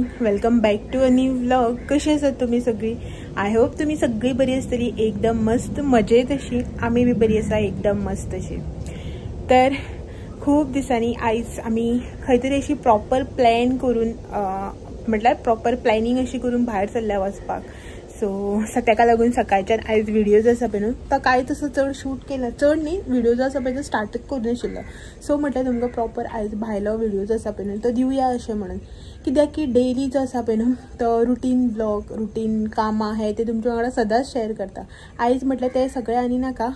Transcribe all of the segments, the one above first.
Morning, welcome back to a new vlog. कशी आसात तुमी सगळी? I hope तुमी सगळी बरी आसतली, एकदम मस्त मजेत अशी. आमी बी बरी आसा, एकदम मस्त अशी. तर खूब दिसांनी आयज आमी खंय तरी अशी प्रॉपर प्लॅन करून, म्हटल्यार प्रॉपर प्लॅनिंग अशी करून भायर सरल्या वचपाक. सो ताका लागून सकाळच्यान आयज व्हिडिओज आसा पळय न्हू, तो कांय तसो चड शूट केला, चड न्ही, व्हिडिओज आसा पळय तो स्टार्टच करूं नाशिल्लो. सो म्हटल्यार तुमकां प्रॉपर आयज भायलो व्हिडिओज आसा पळय न्हू तो दिवया अशें म्हणून. कित्याक की डेली जो आसा पळय न्हू तो रुटीन व्लॉग, रुटीन कामां हे ते तुमच्या वांगडा सदांच शेअर करता. आयज म्हटल्यार ते सगळे आनी नाका,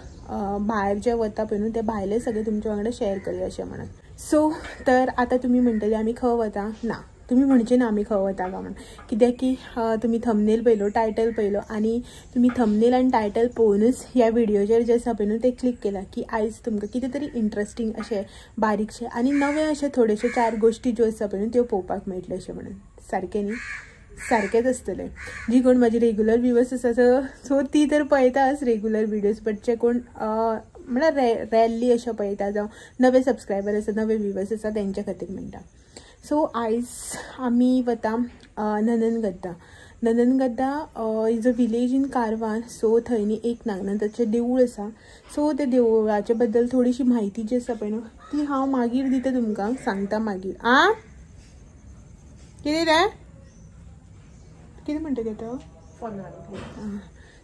भायर जे वता पळय न्हू ते भायले सगळे तुमच्या वांगडा शेअर करूया अशें म्हणून. सो तर आतां तुमी म्हणटले आमी खंय वता? ना, तुमी म्हणचे ना आमी खंय वता काय म्हणून, कित्याक की तुमी थंबनेल पळयलो, टायटल पळयलो, आनी तुमी थंबनेल आनी टायटल पळोवनूच ह्या व्हिडियोचेर जे आसा पळय न्हू ते क्लिक केला की आयज तुमकां कितें तरी इंट्रस्टींग अशें बारीकशें आनी नवें अशें थोडेशे चार गोश्टी ज्यो आसा पळय न्हू त्यो पळोवपाक मेळटल्यो अशें म्हणून. सारकें न्ही? सारकेंच आसतलें. जी कोण म्हाजी रेगुलर व्युवर्स आसा सो ती तर पळयताच रेगुलर व्हिडियोज, बट जे कोण म्हळ्यार रॅरली अशें पळयता, जावं नवे सबस्क्रायबर आसा, नवे व्युवर्स आसा, तेंच्या खातीर म्हणटा. सो आयज आमी वता Nanangadda. Nanangadda is a village in Karwar. So थंय न्ही एक नागनाथाचें देवूळ आसा. सो त्या देवळाचे बद्दल थोडीशी म्हायती जी आसा पळय न्हू ती हांव मागीर दिता तुमकां, सांगता मागीर. आ कितें रे, कितें म्हणटा गे तो?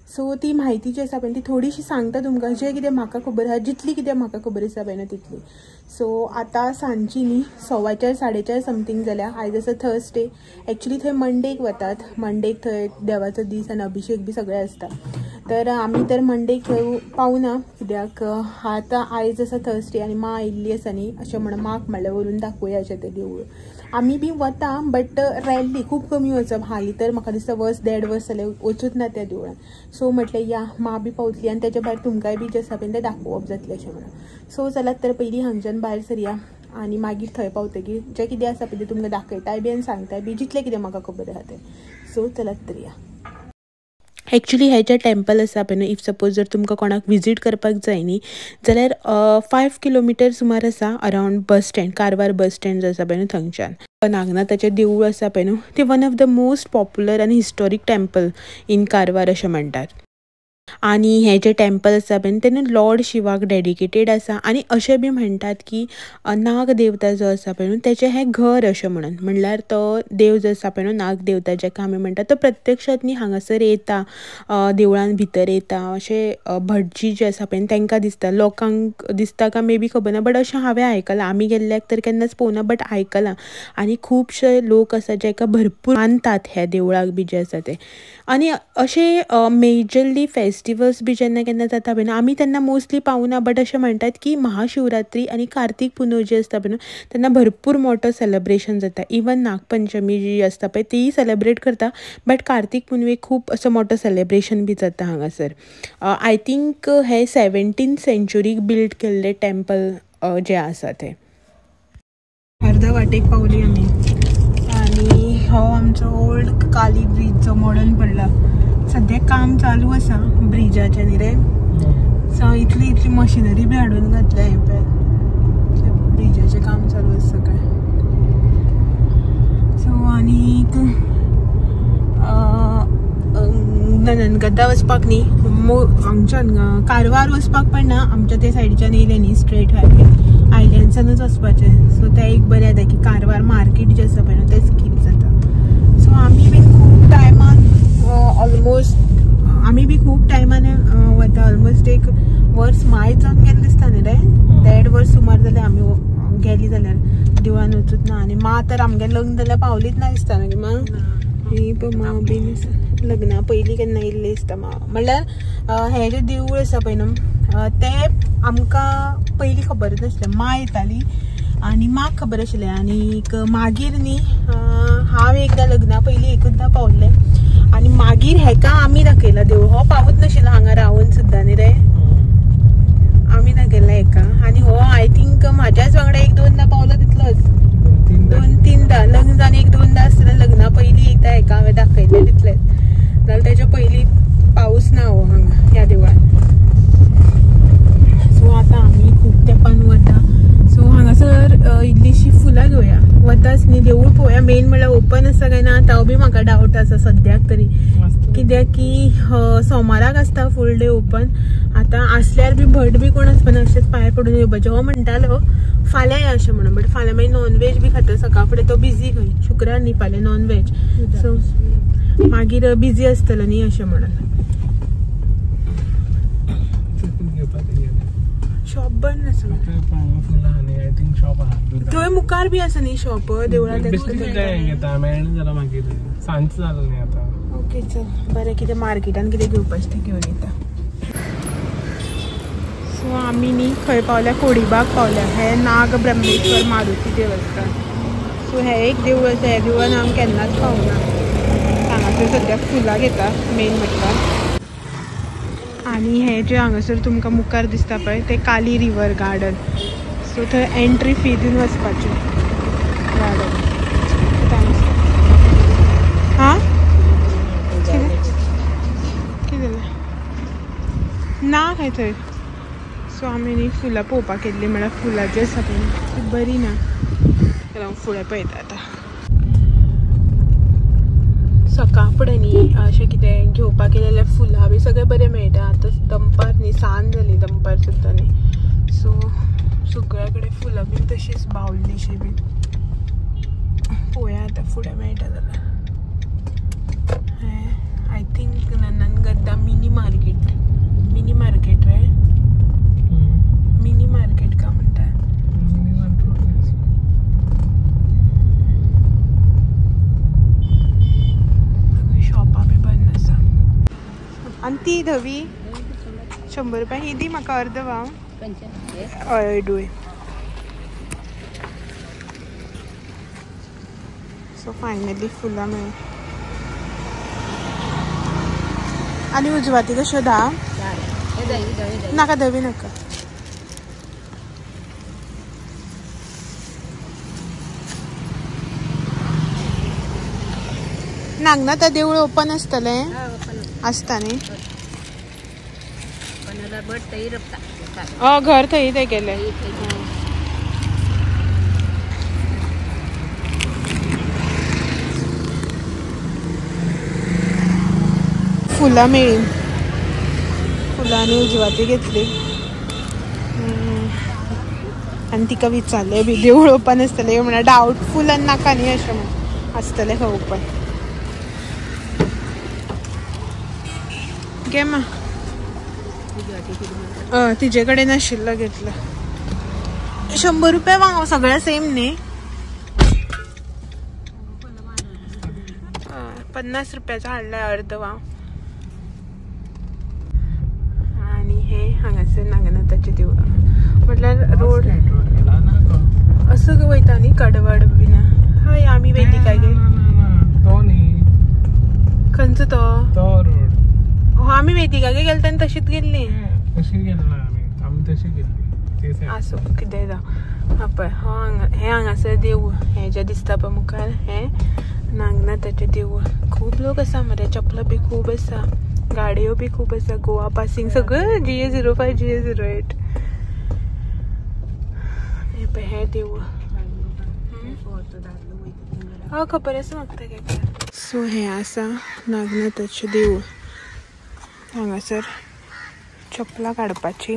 सो ती म्हायती जी आसा पळय ती थोडीशी सांगता तुमकां, जें कितें म्हाका खबर आसा, जितली कितें म्हाका खबर आसा पळय न्हू तितली. सो आतां सांजची न्ही 4:15 4:15 समथींग जाल्या. आयज आसा थर्सडे. एक्चुली थंय मंडेक वतात, मंडेक थंय देवाचो दीस आनी अभिशेक बी सगळें आसता. तर आमी तर मंडेक थंय पावना, कित्याक आतां आयज आसा थर्सडे आनी मां आयिल्ली आसा न्ही, अशें म्हणून माक म्हणल्यार व्हरून दाखोवया अशें तें देवूळ. आमी बी वता बट रॅरली, खूब कमी वचप. हालीं तर म्हाका दिसता वर्स देड वर्स जालें वचूच ना त्या देवळान. सो म्हटलें या मां बी पावतली आनी तेच्या भायर तुमकांय बी जें आसा पळय तें दाखोवप जातलें अशें म्हणून. सो चलात तर पयलीं हांगच्यान भायर सरया आनी मागीर थंय पावतकीर जें कितें आसा पळय तें तुमकां दाखयताय बी आनी सांगताय बी जितलें कितें म्हाका खबर आसा तें. सो चलात तर या. एक्चुली हें जें टेम्पल आसा पळय न्हू, if suppose जर तुमकां कोणाक विजीट करपाक जाय न्ही जाल्यार 5 किलोमिटर सुमार आसा around bus stand, Karwar bus stand जो आसा पळय न्हू थंयच्यान. नागनाथाचें देवूळ आसा पळय न्हू तें one of the most popular आनी हिस्टॉरीक टेम्पल इन कारवार अशें म्हणटात. आनी हें जें टेम्पल आसा पळय तें न्हू लॉर्ड शिवाक डेडिकेटेड आसा. आनी अशें बी म्हणटात की नागदेवता जो आसा पळय न्हू तेचें हें घर अशें म्हणून. म्हणल्यार तो देव जो आसा पळय न्हू नागदेवता जेका आमी म्हणटात तो प्रत्यक्षात न्ही हांगासर येता, देवळान भितर येता अशें भटजी जे आसा पळय तांकां दिसता, लोकांक दिसता काय मे बी खबर ना, बट अशें हांवें आयकलां. आमी गेल्ल्याक तर केन्नाच पळोवना बट आयकलां. आनी खुबशे लोक आसा जेका भरपूर मानतात ह्या देवळाक बी जे आसा ते. आनी अशें मेजरली फेस्टिवल्स बी जेन्ना केन्ना जाता पळय न्हू आमी तेन्ना मोस्टली पावना, बट अशें म्हणटात की महाशिवरात्री आनी कार्तीक पुनव जी आसता पळय न्हू तेन्ना भरपूर मोठो सेलेब्रेशन जाता. इवन नागपंचमी जी आसता पळय तीय सेलेब्रेट करता, बट कार्तीक पुनवेक खूब असो मोठो सेलेब्रेशन बी जाता हांगासर. I think हे 17th सेंच्युरीक बिल्ड केल्लें टेम्पल जें आसा तें. अर्दा वाटेक पावली आमी आनी हो आमचो ओल्ड काली ब्रीज जो मोडून पडला. सद्याक काम चालू आसा ब्रिजाचें न्ही रे. सो इतली इतली मशिनरी बी हाडून घातल्या हे पळय, ब्रिजाचें काम चालू आसा सगळें. सो आनीक नननगद्दा वचपाक न्ही, हांगच्यान कारवार वचपाक पण ना, आमच्या ते सायडीच्यान येयलें न्ही स्ट्रेट हायवे आयलँडसानूच वचपाचें. सो तें एक बरें जाता की कारवार मार्केट जें आसा पळय न्हू तें स्कीप जाता. सो आमी बीन खूब टायमान ऑलमोस्ट आमी बी खूब टायमान वता, ऑलमोस्ट एक वर्स माय जावन गेलें दिसता न्ही रे, 1.5 वर्स सुमार जालें आमी गेली जाल्यार देवळान वचूच ना. आनी मां तर आमगें लग्न जाल्यार पावलीच ना दिसता न्ही मां. ही पळय मां बीन लग्ना पयलीं केन्ना येयल्ली दिसता मां. म्हणल्यार हें जें देवूळ आसा पळय न्हू तें आमकां पयलीं खबरच नासलें. मां येताली आनी माक खबर आशिल्लें. आनीक मागीर न्ही हांव एकदां लग्ना पयलीं एकदां पावल्लें आनी मागीर हेका आमी दाखयला देवूळ. हो पावत नाशिल्लो हांगा रावन सुद्दां न्ही रे, आमी दाखयला हेका. आनी हो I think म्हाज्याच वांगडा 1-2दा पावलो तितलोच, 2-3दा लग्न जावन 1-2दा आसतलें. लग्ना पयलीं एकदां हेका हांवें दाखयलें तितलेंच, जाल्यार तेच्या पयलीं पावस ना हो हांगा ह्या देवळान. सो आतां आमी खूब तेंपान वता. सो हांगासर इल्लीशी फुलां घेवया, वताच न्ही देवूळ पळोवया, मेन म्हणल्यार ओपन ओपन आसा काय ना तो बी म्हाका डावट आसा सद्याक तरी, कित्याक की सोमाराक आसता फूल डे ओपन. आतां आसल्यार बी भट बी कोण आसपाना, अशेंच पांय पडून येवपाचें. हो म्हणटालो फाल्यां या अशें म्हणून, बट फाल्यां मागीर नॉनव्हेज बी खाता सकाळ फुडें तो बिजी खंय, शुक्रार न्ही फाल्यां नॉनव्हेज, सो मागीर बिजी आसतलो न्ही अशें म्हणून. शॉप बंद आसा थंय मुखार बी आसा न्ही शॉप देवळां. ओके चल बरें, कितें मार्केटान कितें घेवपाचें तें घेवन येता. सो आमी न्ही खंय पावल्या, कोडीबाग पावल्या. हे नाग ब्रह्मेश्वर मारुती देवस्थान. सो हे एक देवूळ आसा, ह्या देवळान आमी केन्नाच पावना. हांगासर सद्याक फुलां घेता मेन म्हटल्यार. आनी हे जे हांगासर तुमकां मुखार दिसता पळय ते काली रिवर गार्डन. सो थंय एंट्री फी दिवन वचपाचें गार्डन. हां कितें जालें ना खंय थंय. सो आमी न्ही फुलां पळोवपाक गेल्ली, म्हळ्यार फुलां जी आसा पळय ती बरी ना, हांव फुडें पळयता. आतां सकाळ फुडें न्ही अशें कितें घेवपाक गेलें जाल्यार फुलां बी सगळें बरें मेळटा. आतां दनपार न्ही सांज जाली, दनपार सुद्दां न्ही, सो सगळ्या कडेन फुलां बीन तशीच बावलीशी बीन. पळोवया आतां फुडें मेळटा जाल्यार. हें I think Nandangadda mini market, mini market रे, मिनी मार्केट का म्हणटा. शॉपां बी बंद आसा. आनी ती धवी 100 रुपया ही दी म्हाका अर्द वाव. हय डूय. सो फायनली फुलां मेळ्ळीं. आनी उजवाती कश्यो 10? नाका धवी नाका. नागनाथा देवूळ ओपन आसतलें आसता न्ही? घर थंय ते गेले. फुलां मेळ्ळीं, फुलां आनी उजवाती घेतली. आनी तिका विचारलें बी देवूळ ओपन आसतलें म्हणल्यार डावटफूल आनी नाका न्ही अशें म्हण आसतलें खंय ओपन. घे मा तिजे कडेन आशिल्लो घेतलं. 100 रुपया वाव सगळें सेम न्ही? 50 रुपयाचो हाडला अर्द वाव. आनी हे हांगासर नागनाथाचें देवूळ म्हटल्यार रोड असो वयता न्ही कडवड बीन. हय आमी वेदिका गे खंयचो तो आमी वेदिकागे गेले तेन्ना तशीच गेल्ली. आसूं कितेंय जावं. हा पळय हो हांगा हें हांगासर देवूळ, हें जें दिसता पळय मुखार हें नागनाथाचें देवूळ. खूब लोक आसा मरे, चपलां बी खूब आसा, गाडयो बी खूब आसा. गोवा पासिंग सगळें GA 05 GA 08. हें पळय हें देवूळ. हय खबर आसा म्हाका तें. सो हें आसा नागनाथाचें देवूळ. हांगासर चपलां काडपाची,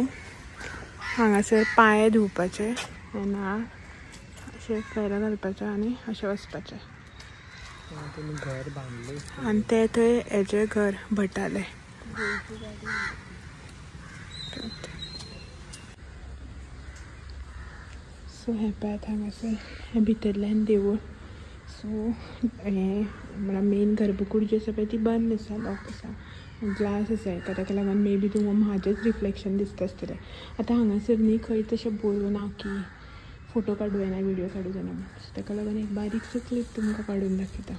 हांगासर पांये धुवपाचे, ना अशें फेरो घालपाचें आनी अशें वचपाचें. आनी ते थंय हेजें घर भटालें. सो हें पळयात हांगासर हें भितरल्यान देवूळ. सो हें म्हळ्यार मेन गर्भकूड जी आसा पळय ती बंद आसा, लॉक आसा, ग्लास आसा एका, ताका लागून मे बी तुमकां म्हाजेंच रिफ्लेक्शन दिसता आसतलें. आतां हांगासर न्ही खंय तशें बरोवं ना की फोटो काडूं जायना, विडियो काडूं जायना म्हूण. सो ताका लागून एक बारीकसो क्लिप तुमकां काडून दाखयता.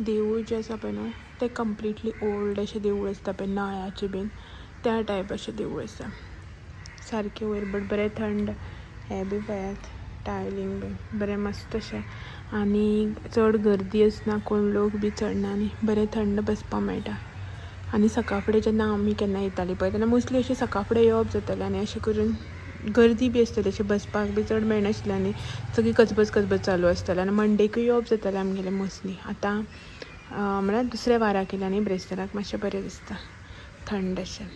देवूळ जें आसा पळय न्हू तें कंप्लिटली ओल्ड अशें देवूळ आसता पळय, नळ्याचें बीन त्या टायप अशें देवूळ आसा. सारकें वयर बट बरें थंड. हें बी पळयात टायलिंग बी बरें मस्त अशें. आनी चड गर्दी आसना, कोण लोक बी चडना आनी बरें थंड बसपाक मेळटा. आनी सकाळ फुडें जेन्ना आमी केन्ना येताली पळय तेन्ना मोस्टली अशें सकाळ फुडें येवप जातालें आनी अशें करून गर्दी बी आसतली अशें बसपाक बी चड मेळनाशिल्लें आनी सगळी कचबच कचबच चालू आसतालें. आनी मंडेकूय येवप जातालें आमगेलें मोस्टली. आतां म्हळ्यार दुसऱ्या वाराक येयलें आनी ब्रेस्ताराक मातशें बरें दिसता, थंड अशें.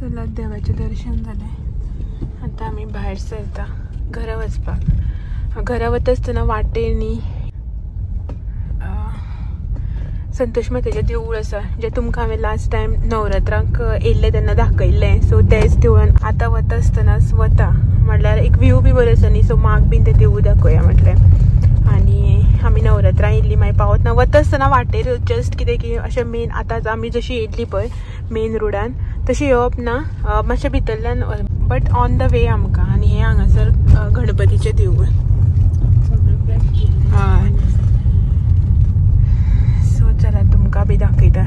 चला देवाचें दर्शन जालें, आतां आमी भायर सरता घरा वचपाक. घरा वता आसतना वाटेर न्ही संतोष मातेचें देवूळ आसा, जें तुमकां हांवें लास्ट टायम नवरात्रांक येयल्लें तेन्ना दाखयल्लें. सो तेच देवळान आतां वता आसतनाच वता, म्हणल्यार एक व्यू बी बरो आसा न्ही, सो म्हाका बीन तें देवूळ दाखोवया म्हटलें. आनी आमी नवरात्रां येयल्ली, मागीर पावतना वता आसतना वाटेर जस्ट कितें की अशें मेन आतां आमी जशी येयल्ली पळय मेन रोडान तशें येवप ना, मातशें भितरल्यान, बट ऑन the वे आमकां. आनी हें हांगासर गणपतीचें देवूळ. हय, सो चला तुमकां बी दाखयता.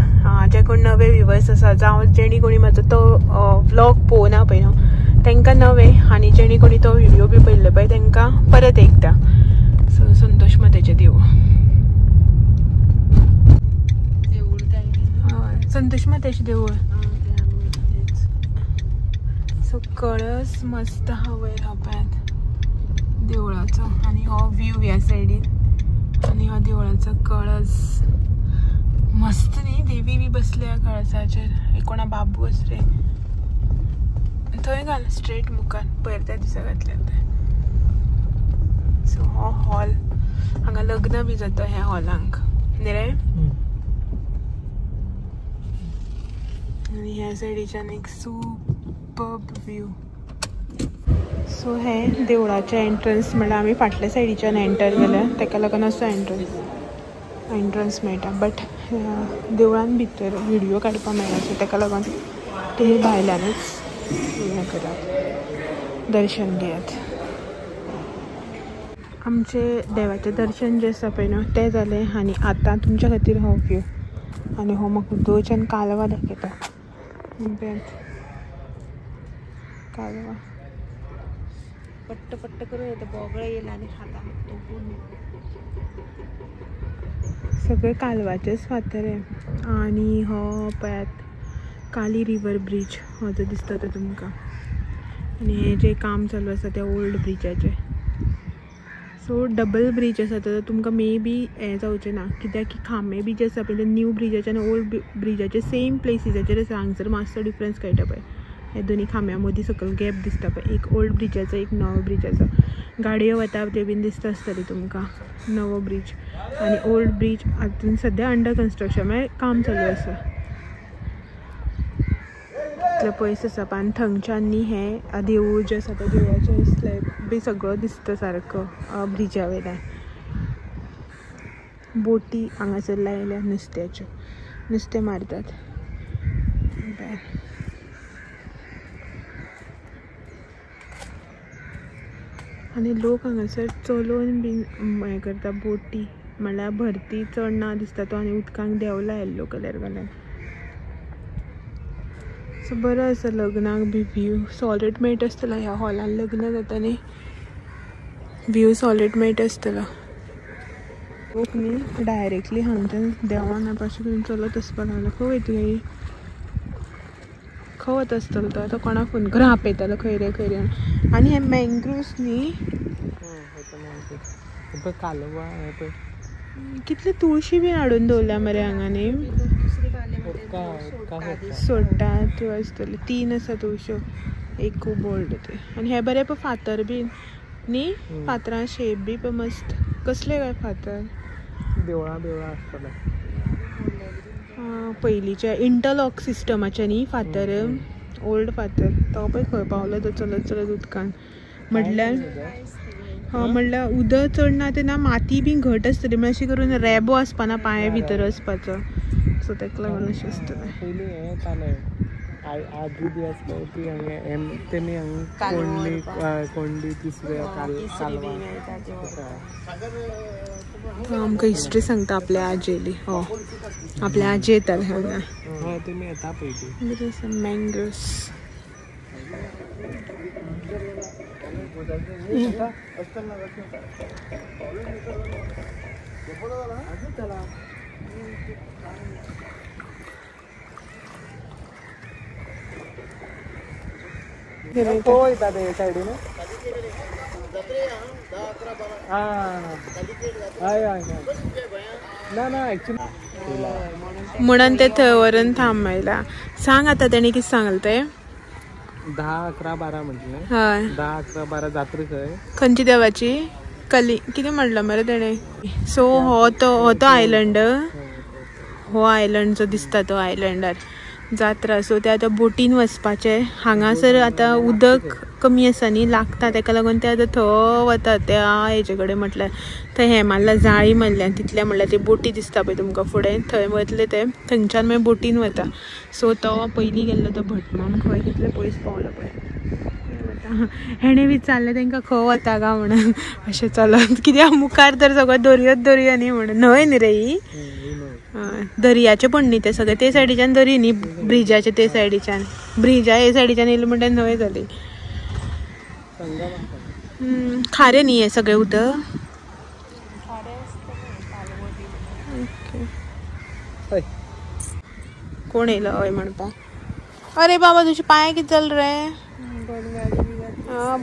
जे कोण नवे व्युवर्स आसा जावं जेणी कोणी म्हाजो तो व्लॉग पळोवना पळय न्हू तांकां नवे, आनी जेणी कोणी तो व्हिडियो बी पळयल्लो पळय तांकां परत एकदां. सो संतोष मातेचें देवूळ, हय संतोष मातेचें देवूळ. सो कळस मस्त आहा वयर हा पळयात देवळाचो, आनी हो व्यू ह्या सायडीन, आनी हो देवळाचो कळस मस्त न्ही. देवी बी बसल्या कळसाचेर, एक कोणा बाबू आस रे थंय घाल स्ट्रेट मुखार पयर त्या दिसा घातल्या ते. सो हो हॉल, हांगा लग्न बी जाता ह्या हॉलांक न्ही रे. आनी ह्या सायडीच्यान एक सुपर्ब व्यू. सो हे देवळाचें एंट्रन्स म्हणल्यार आमी फाटल्या सायडीच्यान एंटर जाल्या, ताका लागून असो एंट्रन्स मेळटा. बट देवळान भितर व्हिडियो काडपाक मेळना, सो ताका लागून तुमी भायल्यानूच हें करात, दर्शन घेयात. आमचें देवाचें दर्शन जें आसा पळय न्हू तें जालें. आनी आतां तुमच्या खातीर हो व्यू, आनी हो म्हाका उदोवच्यान कालवा दाखयता. कालवा पट्ट पट्ट करून येता, बोगळे येयला आनी खाता तो. सगळे कालवाचेच फातर. आनी हो पळयात काली रिवर ब्रीज हो जो दिसता तो तुमकां. आनी हें जें काम चालू आसा तें ओल्ड ब्रिजाचें. सो डबल ब्रीज आसा तो तुमकां मे बी हें जावचें ना, कित्याक की खांबे बी जे आसा पळय ते न्यू ब्रिजाचे आनी ओल्ड ब्रिजाचे सेम प्लेसीसाचेर आसा. हांगसर मातसो डिफरन्स कळटा पळय, हे दोनी खांब्या मदीं सकयल गॅप दिसता पळय, एक ओल्ड ब्रिजाचो एक नवो ब्रिजाचो. गाडयो वता त्यो बीन दिसता आसतली तुमकां, नवो ब्रीज आनी ओल्ड ब्रीज आजून सद्या अंडर कन्स्ट्रक्शन, म्हळ्यार काम चालू आसा. इतलें पयस आसा. आनी थंयच्यान न्ही हें देवूळ जें आसा तें देवळाचें स्लॅब बी सगळो दिसता सारको ब्रिजा वयल्यान. बोटी हांगासर लायल्या नुस्त्याच्यो, नुस्तें मारतात. आनी लोक हांगासर चलोवन बीन हें करता बोटी, म्हणल्यार भरती चड ना दिसता तो, आनी उदकांत देंवला येल्लो कलर घालून. सो बरो आसा लग्नाक बी व्यू सॉलिड मेळटा आसतलो. ह्या हॉलान लग्न जाता न्ही, व्यू सॉलिड मेळटा आसतलो. लोक न्ही डायरेक्टली हांगच्यान देंवना अशें करून चलत वचपाक लागलो. खंय वयता तुवें, खंय वता आसतलो तो आतां कोणाक फोन करून आपयतालो खंय रे खंय रे. आनी हे मँग्रोव्स न्ही, कालवा कितले तुळशी बीन हाडून दवरल्या मरे हांगा न्ही, सोडटा त्यो आसतल्यो. 3 आसा तुळश्यो, एक खूब ओल्ड ते. आनी हे बरे पळय फातर बीन न्ही, फातरां शेप बी पळय मस्त. कसले काय फातर, देवळां बिवळां आसतले पयलींच्या इंटरलॉक सिस्टमाचे न्ही फातर, ओल्ड फातर. तो पळय खंय पावलो तो चलत चलत उदकान. म्हणल्यार हय, म्हणल्यार उदक चड ना तेन्ना माती बी घट आसतली, म्हळ्यार अशें करून रेबो आसपाना पांये भितर वचपाचो. सो ताका लागून अशें आसतलें. पयलीं हें येतालें आजी बी आसलो ती हांगा तेमी हांगा कोंडली कोंडी तिसऱ्या कालवा आमकां हिस्ट्री सांगता आपल्या आजेली. हो आपल्या आजी येताले हांगा. हय तेमी येता पयलीं. मँग्रोव्स. वयता ते सायडीन. हय हय ना ना एक्चुअली म्हणून ते थंय व्हरून थांबयला. सांग आतां तेणी कितें सांगलें तें. 10, 11, 12 म्हटलें. हय 10, 11, 12 जात्रा खंय खंयची देवाची कली कितें म्हणलं मरे तेणें. सो हो तो आयलंड, हो आयलंड जो दिसता तो आयलंडार जात्रा. सो ते आतां बोटीन वचपाचें. हांगासर आतां उदक कमी आसा न्ही लागता, तेका लागून ते आतां थंय वता त्या हेजे कडेन. म्हटल्यार थंय हें मारला जाळी मारल्या तितल्या म्हटल्यार ती बोटी दिसता पळय तुमकां फुडें, थंय वतले ते, थंयच्यान मागीर बोटीन वता. सो तो पयलीं गेल्लो तो भटमाम खंय कितले पयस पावलो पळय. हेणें विचारलें तांकां खंय वता काय म्हणून अशें चलत कित्याक मुखार तर सगळो दर्योच दर्या न्ही म्हणून. न्हय न्ही रे ही दर्याचें पण न्ही तें सगळें ते सायडीच्यान दरी न्ही, ब्रिजाचे ते सायडीच्यान, ब्रिजा हे सायडीच्यान येयलें म्हणटा न्हंय जाली. खारें न्ही हें सगळें उदक. ओके कोण येयलो हय म्हणपाक. अरे बाबा तुजे पांय कितें जालें रे?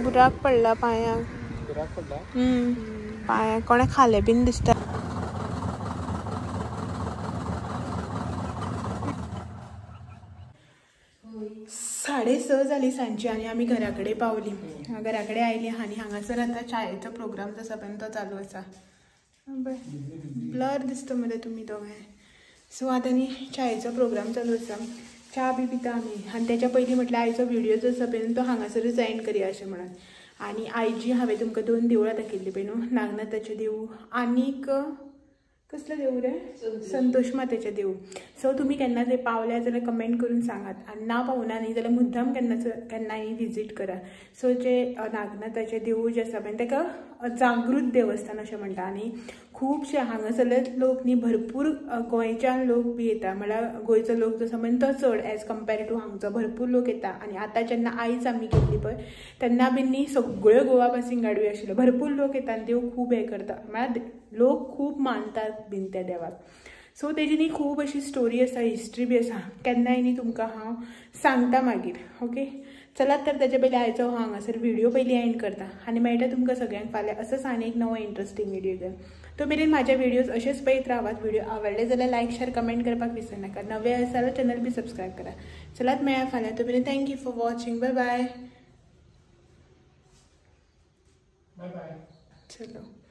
बुराक पडला पांयांक. पांयांक कोणें खालें बीन दिसता. 6:30 जाली सांजची आनी आमी घरा कडेन पावली. घरा कडेन आयली आनी हांगासर आतां चायेचो प्रोग्राम जो आसा पळय तो चालू आसा. ब्लर दिसता मरे तुमी दोगांय. सो आतां न्ही चायेचो प्रोग्राम चालू आसा, च्या बी पिता आमी. आनी तेच्या पयलीं म्हटल्यार आयचो व्हिडियो जो आसा पळय तो हांगासरूच एंड करया अशें म्हणून. आनी आयजी हांवें तुमकां 2 देवळां दाखयल्लीं पळय न्हू, नागनाथाचें देवूळ आनीक कसलें देवूळ रे, संतोष मातेचें देवूळ. सो तुमी केन्ना थंय पावल्या जाल्यार कमेंट करून सांगात, आनी ना पावना न्ही जाल्यार मुद्दाम केन्नाय विजीट करा. सो जे नागनाथाचें देवूळ जें आसा पळय ताका जागृत देवस्थान अशें म्हणटा. आनी खुबशे हांगासरले लोक न्ही भरपूर गोंयच्यान लोक बी येता, म्हळ्यार गोंयचो लोक जो आसा पळय तो चड एज कम्पेर टू हांगचो भरपूर लोक येता. आनी आतां जेन्ना आयज आमी गेल्ली पळय तेन्ना बी न्ही सगळ्यो गोवा पासिंग गाडयो आशिल्ल्यो, भरपूर लोक येता आनी देव खूब हें करता, म्हळ्यार लोक खूब मानतात बीन त्या देवाक. सो तेजी न्ही खूब अशी स्टोरी आसा, हिस्ट्री बी आसा, केन्नाय न्ही तुमकां हांव सांगता मागीर. ओके चलात तर तेजे पयलीं आयचो हांव हांगासर व्हिडियो पयलीं एंड करता आनी मेळटा तुमकां सगळ्यांक फाल्यां असोच आनी एक नवो इंट्रस्टींग व्हिडियो घेवन. तो मेरेन म्हाजे व्हिडियोज अशेच पळयत रावात. व्हिडियो आवडले जाल्यार लायक शेअर कमेंट करपाक विसरनाका. नवे आसा जाल्यार चॅनल बी सबस्क्रायब करा. चलात मेळया फाल्यां. तो मेरेन thank you for watching. Bye bye. Bye bye. चलो.